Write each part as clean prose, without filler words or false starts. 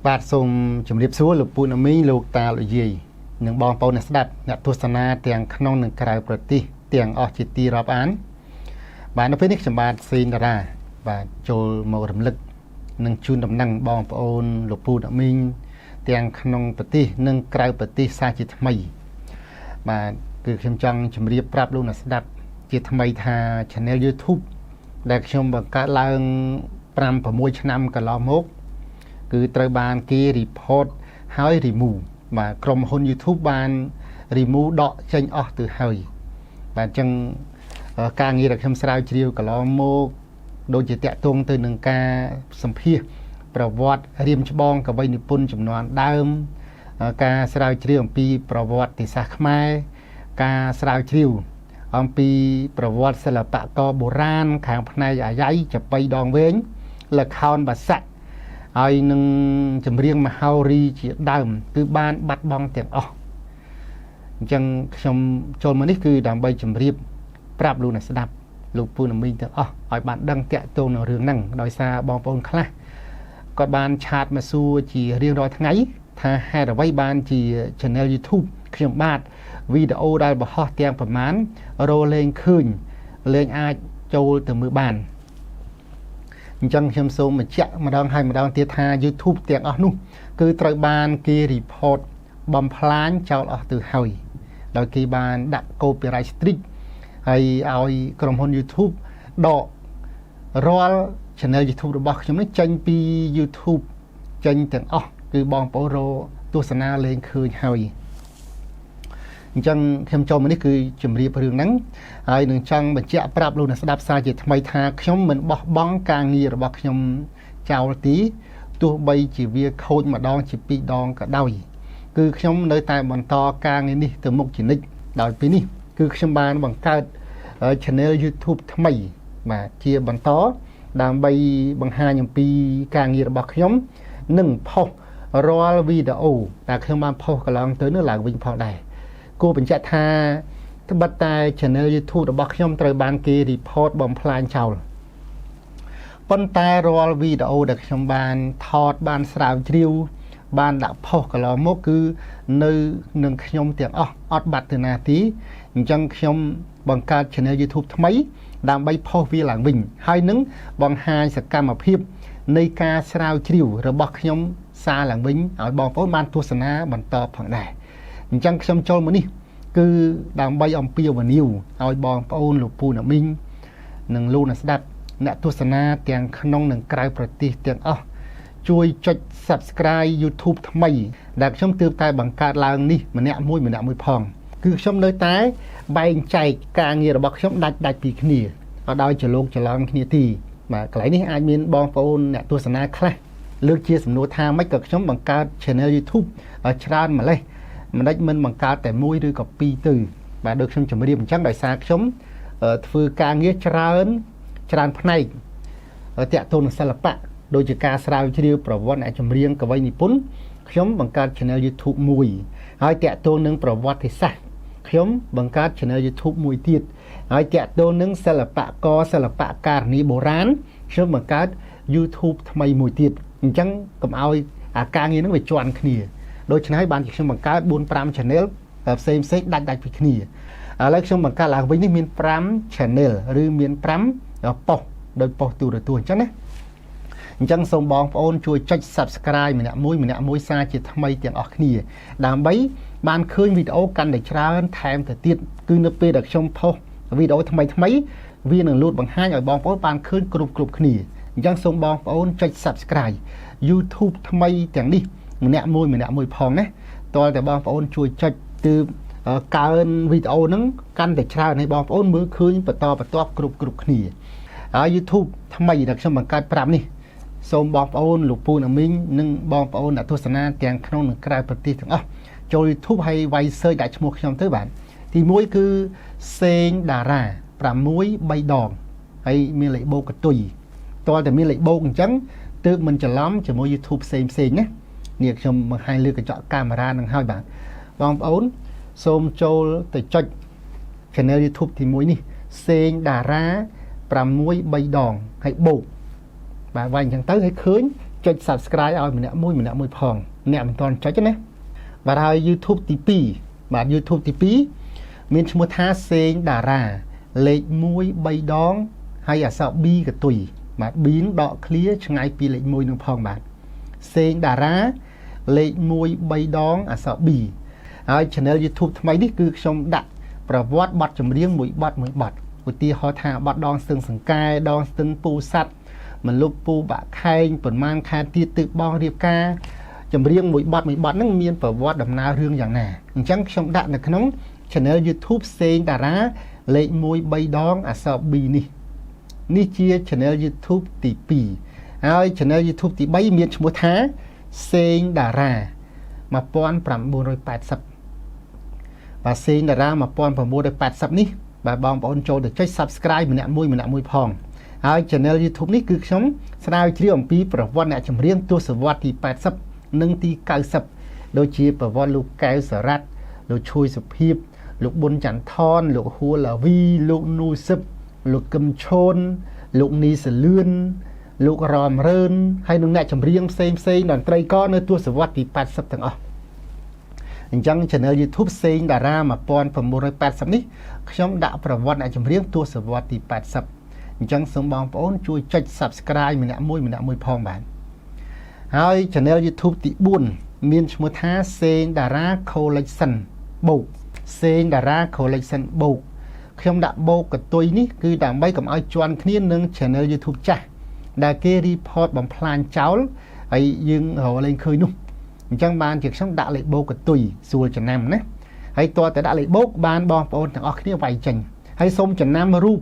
បាទសូមជម្រាបសួរលោកពូណាមីងលោកតាលោកយាយនិងបងប្អូនអ្នកស្ដាប់អ្នកទស្សនាទាំងក្នុងនិងក្រៅប្រទេសទាំងអស់ជាទីរាប់អានបាទនៅពេលនេះខ្ញុំបាទសេងតារាបាទចូលមករំលឹកនិងជូនដំណឹងបងប្អូនលោកពូណាមីងទាំងក្នុងប្រទេសនិងក្រៅប្រទេសសាជាថ្មីបាទគឺខ្ញុំចង់ជម្រាបប្រាប់លោកអ្នកស្ដាប់ជាថ្មីថា Channel YouTube ដែលខ្ញុំបង្កើតឡើង5 6ឆ្នាំកន្លងមក គឺត្រូវបានគេ report ហើយ remove បាទក្រុមហ៊ុន YouTube បាន remove ដកចេញអស់ទៅហើយបាទអញ្ចឹងការងារដែលខ្ញុំស្រាវជ្រាវកន្លងមកដូចជាតាក់ទងទៅនឹងការសម្ភាសប្រវត្តិរៀមច្បងកវីនិពន្ធចំនួនដើមការស្រាវជ្រាវអំពីប្រវត្តិសាស្ត្រខ្មែរការស្រាវជ្រាវអំពីប្រវត្តិសិល្បករបុរាណខាងផ្នែកអាយ៉ៃចាប៉ីដងវែងល្ខោនបាសាក់ហើយនឹងចម្រៀងមហោរីជាដើម គឺបានបាត់បង់ទាំងអស់អញ្ចឹងខ្ញុំចូលមកនេះគឺដើម្បីជម្រាបប្រាប់លោកអ្នកស្ដាប់លោកពូណាមីងទាំងអស់ឲ្យបានដឹងតាក់ទងនឹងរឿងហ្នឹងដោយសារបងប្អូនខ្លះគាត់បាន chat មកសួរជារៀងរាល់ថ្ងៃថាហេតុអ្វីបានជា Channel YouTube ខ្ញុំបាទវីដេអូដែលបង្ហោះទាំងប្រមាណរលែងឃើញលែងអាចចូលទៅមើលបានអញ្ចឹងខ្ញុំសូមបញ្ជាក់ម្ដងហើយម្ដងទៀតថា YouTube ទាំងអស់នោះគឺត្រូវបានគេ report បំផ្លាញចោលអស់ទៅហើយដោយគេបានដាក់ copyright strike ហើយឲ្យក្រុមហ៊ុន YouTube ដករាល់ channel YouTube របស់ខ្ញុំនេះចេញពី YouTube ចេញទាំងអស់គឺបងប្អូនរកទស្សនាលេងឃើញហើយអញ្ចឹងខ្ញុំចូលមកនេះគឺជម្រាបរឿងហ្នឹងហើយនឹងចង់បញ្ជាក់ប្រាប់លោកអ្នកស្ដាប់សារជាថ្មីថាខ្ញុំមិនបោះបង់ការងាររបស់ខ្ញុំចោលទីទោះបីជាវាខូចម្ដងជាពីរដងក៏ដោយគឺខ្ញុំនៅតែបន្តការងារនេះទៅមុខជានិច្ចដោយពេលនេះគឺខ្ញុំបានបង្កើត Channel YouTube ថ្មីបាទជាបន្តដើម្បីបង្ហាញអំពីការងាររបស់ខ្ញុំនិងផុសរាល់វីដេអូដែលខ្ញុំបានផុសកន្លងទៅនោះឡើងវិញផងដែរគួរបញ្ជាក់ថាត្បិតតែ Channel YouTube របស់ខ្ញុំត្រូវបានគេ report បំផ្លាញចោលប៉ុន្តែរាល់វីដេអូដែលខ្ញុំបានថតបានស្រាវជ្រាវបានដាក់ផុសកន្លងមកគឺនៅនឹងខ្ញុំទាំងអស់អត់បាត់ទៅណាទីអញ្ចឹងខ្ញុំបង្កើត Channel YouTube ថ្មីដើម្បីផុសវាឡើងវិញហើយនឹងបង្ហាញសកម្មភាពនៃការស្រាវជ្រាវរបស់ខ្ញុំសារឡើងវិញឲ្យបងប្អូនបានទស្សនាបន្តផងដែរអញ្ចឹងខ្ញុំចូលមកនេះគឺដើម្បីអំពាវនាវឲ្យបងប្អូនលោកពូអ្នកមីងនិងលោកអ្នកស្ដាប់អ្នកទស្សនាទាំងក្នុងនិងក្រៅប្រទេសទាំងអស់ជួយចុច Subscribe YouTube ថ្មីដែលខ្ញុំទើបតែបង្កើតឡើងនេះម្នាក់មួយម្នាក់មួយផងគឺខ្ញុំនៅតែបែងចែកការងាររបស់ខ្ញុំដាច់ដាច់ពីគ្នាអត់ឲ្យច្រឡូកច្រឡំគ្នាទីបាទកន្លែងនេះអាចមានបងប្អូនអ្នកទស្សនាខ្លះលើកជាសំណួរថាម៉េចក៏ខ្ញុំបង្កើត Channel YouTube ច្រើនម្លេះមិនដេចមិនបង្កើតតែមួយឬក៏ពីរទៅបាទដូចខ្ញុំជម្រាបអញ្ចឹងដោយសារខ្ញុំធ្វើការងារច្រើនច្រើនផ្នែកតាក់ទងនឹងសិល្បៈដូចជាការស្រាវជ្រាវប្រវត្តិអ្នកចម្រៀងកវីនិពន្ធខ្ញុំបង្កើត Channel YouTube មួយហើយតាក់ទងនឹងប្រវត្តិសាស្ត្រខ្ញុំបង្កើត Channel YouTube មួយទៀតហើយតាក់ទងនឹងសិល្បករសិល្បករនីបុរាណខ្ញុំបង្កើត YouTube ថ្មីមួយទៀតអញ្ចឹងកុំឲ្យអាការងារហ្នឹងវាជាន់គ្នាដូច្នេះហើយបានជាខ្ញុំបង្កើត4 5 channel ផ្សេងផ្សេងដាច់ដាច់ពីគ្នាឥឡូវខ្ញុំបង្កើតឡើងវិញនេះមាន5 channel ឬមាន5ប៉ុស្តិ៍ដោយប៉ុស្តិ៍ទូរទស្សន៍អញ្ចឹងណាអញ្ចឹងសូមបងប្អូនជួយចុច Subscribe ម្នាក់មួយម្នាក់មួយសារជាថ្មីទាំងអស់គ្នាដើម្បីបានឃើញវីដេអូកាន់តែច្រើនថែមទៅទៀតគឺនៅពេលដែលខ្ញុំផុសវីដេអូថ្មីថ្មីវានឹងលោតបង្ហាញឲ្យបងប្អូនបានឃើញគ្រប់គ្រប់គ្នាអញ្ចឹងសូមបងប្អូនចុច Subscribe YouTube ថ្មីទាំងនេះម្នាក់មួយម្នាក់មួយផងណាតើតែបងប្អូនជួយចុចទើបកើនវីដេអូហ្នឹងកាន់តែច្រើនឲ្យបងប្អូនមើលឃើញបន្តបន្ទាប់គ្រប់គ្រប់គ្នាហើយ YouTube ថ្មីដែលខ្ញុំបង្កើតប្រាប់នេះសូមបងប្អូនលោកពូអ្នកមីងនិងបងប្អូនអ្នកទស្សនាទាំងក្នុងនិងក្រៅប្រទេសទាំងអស់ចូល YouTube ហើយវាយ search ដាក់ឈ្មោះខ្ញុំទៅបាទទី1គឺសេងតារា6 3ដងហើយមានលេខបូកកតុយតើតែមានលេខបូកអញ្ចឹងទើបមិនច្រឡំជាមួយ YouTube ផ្សេងផ្សេងណានេះខ្ញុំបង្ហាញលើកញ្ចក់កាមេរ៉ានឹងហើយបាទបងប្អូនសូមចូលទៅចុច Channel YouTube ទី1នេះសេងតារា6 3ដងហើយបូកបាទវាយអញ្ចឹងទៅឲ្យឃើញ ចុច Subscribe ឲ្យម្នាក់មួយម្នាក់មួយផងអ្នកមិនទាន់ចុចទេណាបាទហើយ YouTube ទី2បាទ YouTube ទី2មានឈ្មោះថាសេងតារាលេខ1 3ដងហើយអក្សរ B កតុយបាទ B នឹងដក clear ឆ្ងាយពីលេខ1នឹងផងបាទសេងតារាលេខ1 3ដងអក្សរ B ហើយ Channel YouTube ថ្មីនេះគឺខ្ញុំដាក់ប្រវត្តិបទចម្រៀងមួយបទមួយបទឧទាហរណ៍ថាបទដងស្ទឹងសង្កែដងស្ទឹងពូសัตว์មលុបពូបាក់ខែងប្រមាណខែទៀតទើបបងរៀបការចម្រៀងមួយបទមួយបទហ្នឹងមានប្រវត្តិដំណើររឿងយ៉ាងណាអញ្ចឹងខ្ញុំដាក់នៅក្នុង Channel YouTube សេងតារាលេខ1 3ដងអក្សរ B នេះនេះជា Channel YouTube ទី2ហើយ Channel YouTube ទី3មានឈ្មោះថាសេងតារា1980បាទសេងតារា1980នេះបាទបងប្អូនចូលទៅចុច Subscribe ម្នាក់មួយម្នាក់មួយផងហើយ Channel YouTube នេះគឺខ្ញុំស្រាវជ្រាវអំពីប្រវត្តិអ្នកចម្រៀងទសវត្សទី80និងទី90ដូចជាប្រវត្តិលោកកែវសារ៉ាត់លោកឈួយសុភាពលោកប៊ុនចន្ទថនលោកហួរឡាវីលោកនូសឹបលោកកឹមឈុនលោកនីសលឿនលោករមរឿនហើយនឹងអ្នកចម្រៀងផ្សេងផ្សេងតន្ត្រីករនៅទសវត្សទី80ទាំងអស់អញ្ចឹង Channel YouTube សេងតារា1980នេះខ្ញុំដាក់ប្រវត្តិអ្នកចម្រៀងទសវត្សទី80អញ្ចឹងសូមបងប្អូនជួយចុច Subscribe ម្នាក់មួយម្នាក់មួយផងបាទហើយ Channel YouTube ទី4មានឈ្មោះថាសេងតារា Collection បូកសេងតារា Collection បូកខ្ញុំដាក់បូកកតុយនេះគឺដើម្បីកុំឲ្យជន់គ្នានឹង Channel YouTube ចាស់ដែលគេ report បំផ្លាញចោលហើយយើងរកលេងឃើញនោះអញ្ចឹងបានជាខ្ញុំដាក់លេខបូកកតុយស្រួលចំណាំណាហើយតើតែដាក់លេខបូកបានបងប្អូនទាំងអស់គ្នាវាយចេញហើយសូមចំណាំរូប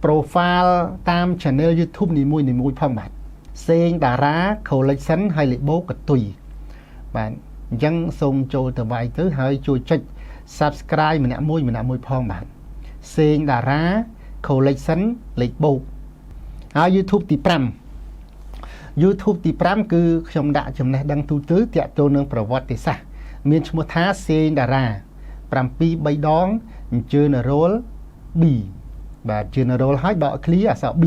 profile តាម Channel YouTube នីមួយៗផងបាទសេងតារា collection ហើយលេខបូកកតុយបាទអញ្ចឹងសូមចូលទៅវាយទៅហើយជួយចុច Subscribe ម្នាក់មួយម្នាក់មួយផងបាទសេងតារា collection លេខបូកហើយ YouTube ទី5 YouTube ទី5គឺខ្ញុំដាក់ចំណេះដឹងទូទៅទាក់ទងនឹងប្រវត្តិសាស្ត្រមានឈ្មោះថាសេងតារា7 3ដងអញ្ជើញរល B បាទ general ហើយដក clear អក្សរ B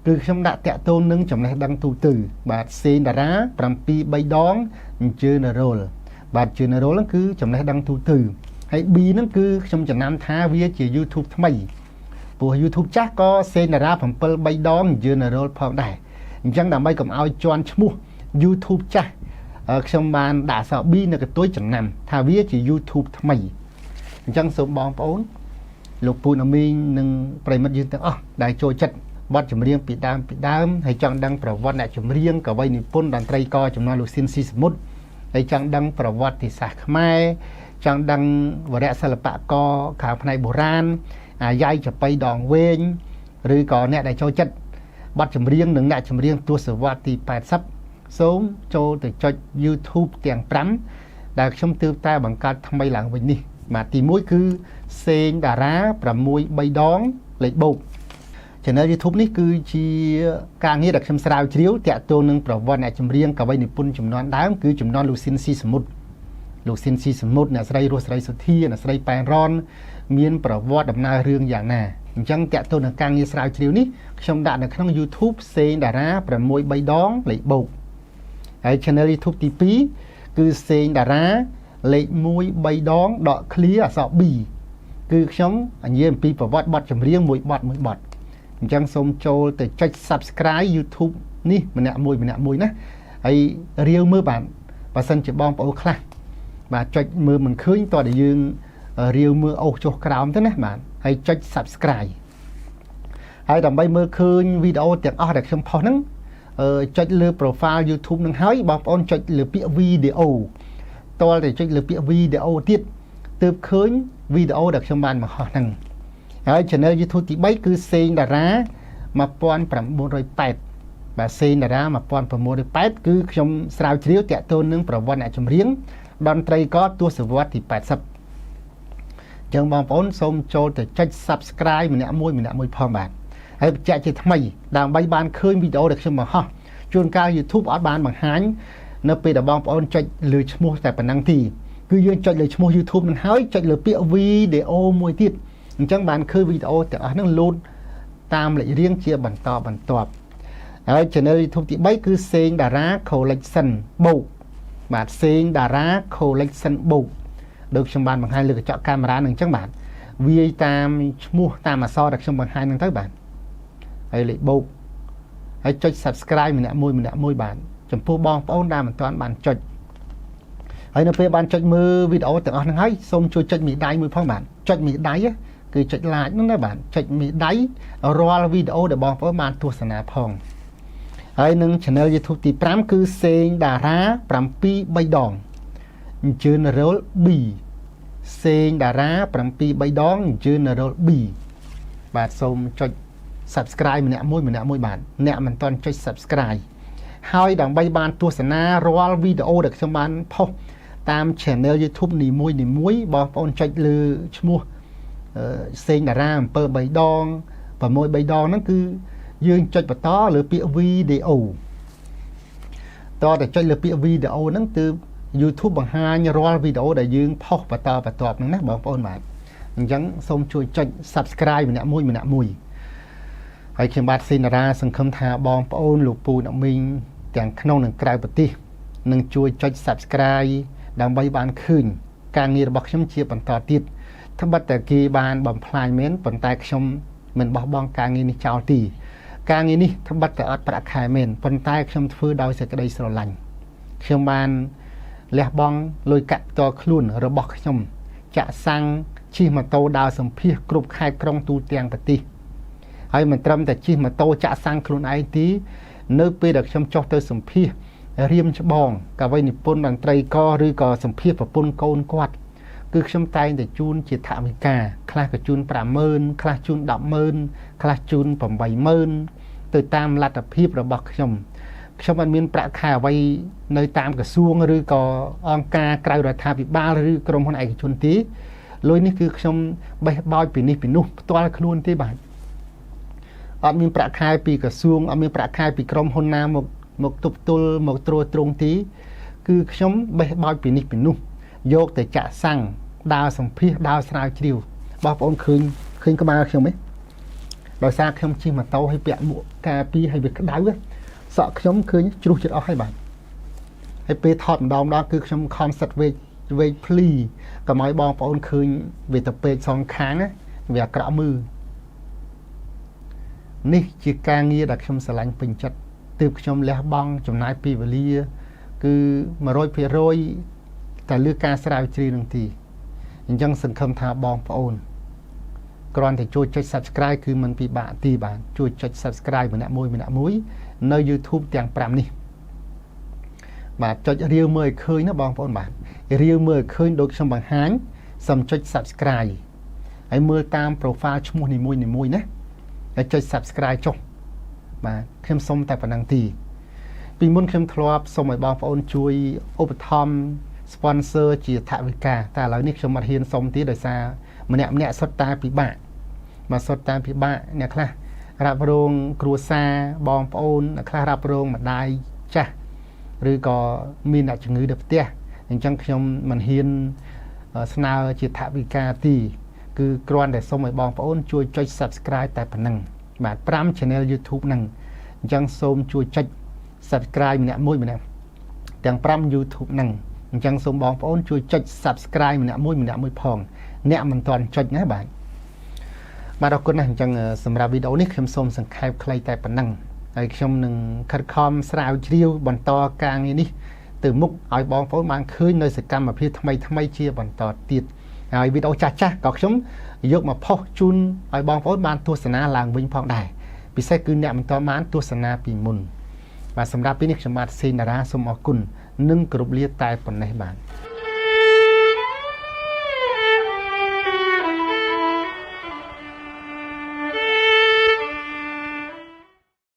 គឺខ្ញុំដាក់តាក់ទងនឹងចំណេះដឹងទូទៅបាទសេងតារា7 3ដងអញ្ជើញរលបាទ general ហ្នឹងគឺចំណេះដឹងទូទៅហើយ B ហ្នឹងគឺខ្ញុំចំណាំថាវាជា YouTube ថ្មីព្រោះ YouTube ចាស់ក៏សេងតារា7 3ដង general ផងដែរអញ្ចឹងដើម្បីកុំឲ្យជន់ឈ្មោះ YouTube ចាស់ខ្ញុំបានដាក់អក្សរ B នៅកន្ទុយចំណាំថាវាជា YouTube ថ្មីអញ្ចឹងសូមបងប្អូនលោកពូណាមីងនិងប្រិមិត្តយើងទាំងអស់ដែលចូលចិត្តបទចម្រៀងពីដើមពីដើមហើយចង់ដឹងប្រវត្តិអ្នកចម្រៀងកវីនិពន្ធតន្ត្រីករចំនួនលោកស៊ិនស៊ីសមុទ្រហើយចង់ដឹងប្រវត្តិសាស្ត្រខ្មែរចង់ដឹងវរៈសិល្បករខាងផ្នែកបុរាណអាយ៉ៃចបៃដងវែងឬក៏អ្នកដែលចូលចិត្តបទចម្រៀងនិងអ្នកចម្រៀងទសវត្សទី80សូមចូលទៅចុច YouTube ទាំង5ដែលខ្ញុំទើបតែបង្កើតថ្មីឡើងវិញនេះបាទទី1គឺសេងតារា6 3ដងលេខបូក Channel YouTube នេះគឺជាការងារដែលខ្ញុំស្រាវជ្រាវទាក់ទងនឹងប្រវត្តិអ្នកចម្រៀងកវីនិពន្ធចំនួនដើមគឺចំនួនលោកស៊ិនស៊ីសមុទ្រលោកស៊ិនស៊ីសមុទ្រអ្នកស្រីរស់ស្រីសុធាអ្នកស្រីប៉ែនរ៉នមានប្រវត្តិដំណើររឿងយ៉ាងណាអញ្ចឹងទាក់ទងនឹងការងារស្រាវជ្រាវនេះខ្ញុំដាក់នៅក្នុង YouTube សេងតារា6 3ដងលេខបូកហើយ Channel YouTube ទី2គឺសេងតារាលេខ1 3ដងដក clear អក្សរ B គឺខ្ញុំនិយាយអំពីប្រវត្តិបទចម្រៀងមួយបទមួយបទអញ្ចឹងសូមចូលទៅចុច Subscribe YouTube នេះម្នាក់មួយម្នាក់មួយណាហើយរាវមើលបាទបើសិនជាបងប្អូនខ្លះបាទចុចមើលមិនឃើញតើតែយើងរាវមើលអូសចុះក្រោមទៅណាបាទហើយចុច Subscribe ហើយដើម្បីមើលឃើញវីដេអូទាំងអស់ដែលខ្ញុំផុសហ្នឹងចុចលើ profile YouTube នឹងហើយបងប្អូនចុចលើពាក្យ video តលតែចុចលើពាក្យ video ទៀតទើបឃើញវីដេអូដែលខ្ញុំបានបង្ហោះហ្នឹងហើយ channel YouTube ទី3គឺសេងតារា1908បាទសេងតារា1908គឺខ្ញុំស្រាវជ្រាវតាក់ទងនឹងប្រវត្តិអ្នកចម្រៀងតន្ត្រីករទសវត្សទី80ចឹងបងប្អូនសូមចូលទៅចុច Subscribe ម្នាក់មួយម្នាក់មួយផងបាទហើយបញ្ជាក់ជាថ្មីដើម្បីបានឃើញវីដេអូដែលខ្ញុំបង្ហោះជួនកាល YouTube អត់បានបង្ហាញនៅពេលដែលបងប្អូនចុចលើឈ្មោះតែប៉ុណ្ណឹងទីគឺយើងចុចលើឈ្មោះ YouTube នឹងហើយចុចលើពាក្យវីដេអូមួយទៀតអញ្ចឹងបានឃើញវីដេអូទាំងអស់ហ្នឹងលោតតាមលេខរៀងជាបន្តបន្ទាប់ ហើយ channel YouTube ទី3គឺសេងតារា collection បូកបាទសេងតារា collection បូកដូចខ្ញុំបានបង្ហាញលើកញ្ចក់កាមេរ៉ានឹងអញ្ចឹងបាទវាយតាមឈ្មោះតាមអក្សរដែលខ្ញុំបង្ហាញហ្នឹងទៅបាទហើយលេខបូកហើយចុច Subscribe ម្នាក់មួយម្នាក់មួយបាទចំពោះបងប្អូនដែលមិនទាន់បានចុចហើយនៅពេលបានចុចមើលវីដេអូទាំងអស់ហ្នឹងហើយសូមជួយចុចមេដៃមួយផងបាទចុចមេដៃគឺចុច like ហ្នឹងណាបាទចុចមេដៃរាល់វីដេអូដែលបងប្អូនបានទស្សនាផងហើយនឹង Channel YouTube ទី5គឺសេងតារា7 3ដងអញ្ជើញ role B សេងតារា7 3ដងអញ្ជើញ role B បាទសូមចុច Subscribe ម្នាក់មួយម្នាក់មួយបាទអ្នកមិនទាន់ចុច Subscribe ហើយដើម្បីបានទស្សនារាល់វីដេអូដែលខ្ញុំបានផុសតាម Channel YouTube នីមួយនីមួយបងប្អូនចុចលើឈ្មោះសេងតារា7 3ដង6 3ដងហ្នឹងគឺយើងចុចបន្តលើពាក្យវីដេអូតតែចុចលើពាក្យវីដេអូហ្នឹងគឺ YouTube បង្ហាញរាល់វីដេអូដែលយើងផុសបន្តបន្ទាប់ហ្នឹងណាបងប្អូនបាទអញ្ចឹងសូមជួយចុច Subscribe ម្នាក់មួយម្នាក់មួយហើយខ្ញុំបាទសេនរាសង្ឃឹមថាបងប្អូនលោកពូអ្នកមីងទាំងក្នុងនិងក្រៅប្រទេសនឹងជួយចុច Subscribe ដើម្បីបានឃើញការងាររបស់ខ្ញុំជាបន្តទៀតត្បិតតែគេបានបំផ្លាញមែនប៉ុន្តែខ្ញុំមិនបោះបង់ការងារនេះចោលទីការងារនេះត្បិតតែអត់ប្រាក់ខែមែនប៉ុន្តែខ្ញុំធ្វើដោយសេចក្តីស្រឡាញ់ខ្ញុំបានលះបង់លុយកាក់ផ្ទាល់ខ្លួនរបស់ខ្ញុំចាក់សាំងជិះម៉ូតូដើរសម្ភាសគ្រប់ខេត្តក្រុងទូទាំងប្រទេសហើយមិនត្រឹមតែជិះម៉ូតូចាក់សាំងខ្លួនឯងទីនៅពេលដែលខ្ញុំចុះទៅសម្ភាសរៀមច្បងកវីនិពន្ធតន្ត្រីករឬក៏សម្ភាសប្រពន្ធកូនគាត់គឺខ្ញុំតែងតែជូនជាថវិកាខ្លះក៏ជូន50000ខ្លះជូន100000ខ្លះជូន80000ទៅតាមលទ្ធភាពរបស់ខ្ញុំខ្ញុំអត់មានប្រាក់ខែអ្វីនៅតាមក្រសួងឬក៏អង្គការក្រៅរដ្ឋាភិបាលឬក្រុមហ៊ុនឯកជនទេលុយនេះគឺខ្ញុំបេះបោចពីនេះពីនោះផ្ទាល់ខ្លួនទេបាទអត់មានប្រាក់ខែពីក្រសួងអត់មានប្រាក់ខែពីក្រុមហ៊ុនណាមកមកទប់ទល់មកត្រួតត្រងទីគឺខ្ញុំបេះបោចពីនេះពីនោះយកទៅចាក់សាំងដើរសម្ភាសដើរស្រាវជ្រាវបងប្អូនឃើញឃើញក្បាលខ្ញុំទេដោយសារខ្ញុំជិះម៉ូតូឲ្យពាក់មួកការពារឲ្យវាក្តៅសក់ខ្ញុំឃើញជ្រុះចិត្តអស់ហើយបាទហើយពេលថតម្ដងម្ដងគឺខ្ញុំខំសិតវេកវេកភ្លីកុំឲ្យបងប្អូនឃើញវាទៅពេកសងខាងណាវាអាក្រក់មើលនេះជាការងារដែលខ្ញុំស្រឡាញ់ពេញចិត្តទើបខ្ញុំលះបង់ចំណាយពេលវេលាគឺ100%តែលើការស្រាវជ្រាវនឹងទីអញ្ចឹងសង្ឃឹមថាបងប្អូនគ្រាន់តែជួយចុច Subscribe គឺមិនពិបាកទីបាទជួយចុច Subscribe ម្នាក់មួយម្នាក់មួយនៅ YouTube ទាំង5នេះបាទចុចរាវមើលឲ្យឃើញណាបងប្អូនបាទរាវមើលឲ្យឃើញដូចខ្ញុំបង្ហាញសូមចុច Subscribe ហើយមើលតាម profile ឈ្មោះនីមួយនីមួយណាហើយចុច Subscribe ចុះបាទខ្ញុំសុំតែប៉ុណ្ណឹងទីពីមុនខ្ញុំធ្លាប់សូមឲ្យបងប្អូនជួយឧបត្ថម្ភ sponsor ជាថវិកាតែឥឡូវនេះខ្ញុំអត់ហ៊ានសុំទេដោយសារម្នាក់ម្នាក់សុទ្ធតែពិបាកមកសុទ្ធតែពិបាកអ្នកខ្លះរ៉ាប់រងគ្រួសារបងប្អូនអ្នកខ្លះរ៉ាប់រងម្ដាយចាស់ឬក៏មានអ្នកជំងឺនៅផ្ទះអញ្ចឹងខ្ញុំមិនហ៊ានស្នើជាថវិកាទីគឺគ្រាន់តែសូមឲ្យបងប្អូនជួយចុច Subscribe តែប៉ុណ្ណឹងបាទ5 Channel YouTube ហ្នឹងអញ្ចឹងសូមជួយចុច Subscribe ម្នាក់មួយម្នាក់ទាំង5 YouTube ហ្នឹងអញ្ចឹងសូមបងប្អូនជួយចុច Subscribe ម្នាក់មួយម្នាក់មួយផងអ្នកមិនទាន់ចុចណាបាទបាទអរគុណណាស់អញ្ចឹងសម្រាប់វីដេអូនេះខ្ញុំសូមសង្ខេបខ្លីតែប៉ុណ្ណឹងហើយខ្ញុំនឹងខិតខំស្រាវជ្រាវបន្តការងារនេះទៅមុខឲ្យបងប្អូនបានឃើញនៅសកម្មភាពថ្មីថ្មីជាបន្តទៀតហើយវីដេអូចាស់ចាស់ក៏ខ្ញុំយកមកផុសជូនឲ្យបងប្អូនបានទស្សនាឡើងវិញផងដែរពិសេសគឺអ្នកមិនទាន់បានទស្សនាពីមុនបាទសម្រាប់ពេលនេះខ្ញុំបាទសេនតារាសូមអរគុណនិងគោរពលាតែប៉ុណ្ណេះបាទ។